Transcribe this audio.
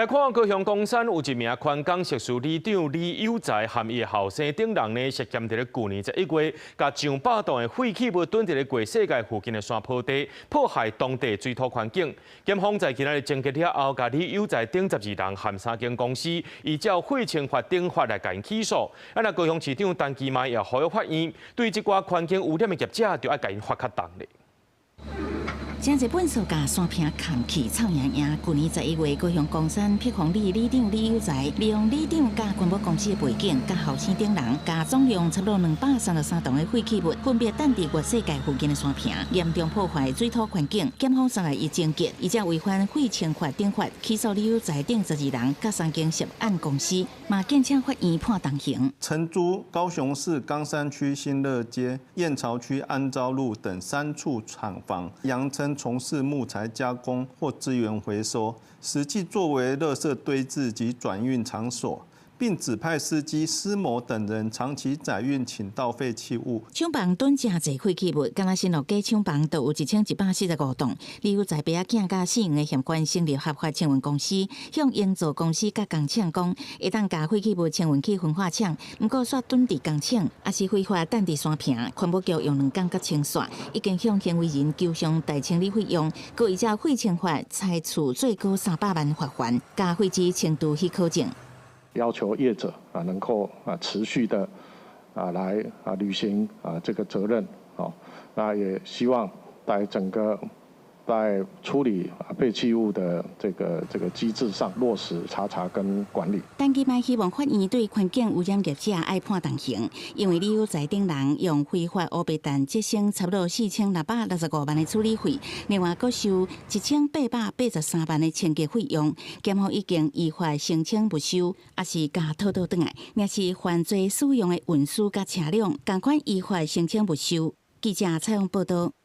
來看高雄岡山有一名環工碩士里長李有才和伊的後生等人呢，涉嫌佇咧舊年11月，共上百噸的廢棄物囤佇咧月世界附近的山坡地，破壞當地水土環境。檢方在今仔日偵結了後，共李有才等12人和三間公司，依照廢清法等法來共𪜶起訴。啊，若高雄市長陳其邁也呼籲法院，對這寡環境污染的業者，就愛共𪜶罰較重咧。誠濟糞埽共山坪崁去臭營營。舊年11月，高雄岡山碧峰里里長李有才利用里長佮環保公司的背景，佮後生等人，共總量差不多233噸的廢棄物，分別擲佇月世界附近的山坪，嚴重破壞水土環境。檢方三來伊偵結，依照違反廢清法等法，起訴李有才等十二人，佮三間涉案公司，嘛建請法院判重刑。承租高雄市岡山區新樂街、燕巢區安昭路等三處廠房，佯稱從事木材加工或資源回收，實際作為垃圾堆置及轉運場所，並指派司機施某等人長期載運傾倒廢棄物。廠房囤誠濟廢棄物，敢若新樂街廠房就有1145棟。李有才爸仔囝佮四五个嫌犯成立合法清運公司，向營造公司佮工廠講，會當共廢棄物清運去焚化廠，毋過煞囤佇工廠，抑是非法擲佇山坪。環保局用2工佮清煞，已經向行為人求償代清理費用，閣依照廢清法裁處最高300萬罰鍰，共廢置清除許可證。要求業者啊能夠啊持續的啊來啊履行啊這個責任，哦，那也希望在整個在處理廢棄物的這個機制上落實查查跟管理。陳其邁希望法院對環境污染業者愛判重刑，因為李有才等人用非法烏白氮節省差不多4665萬的處理費，另外閣收1883萬的清潔費用，檢方已經依法申請沒收，抑是共討倒轉來，若是犯罪使用的運輸佮車輛，仝款依法申請沒收。記者採訪報道。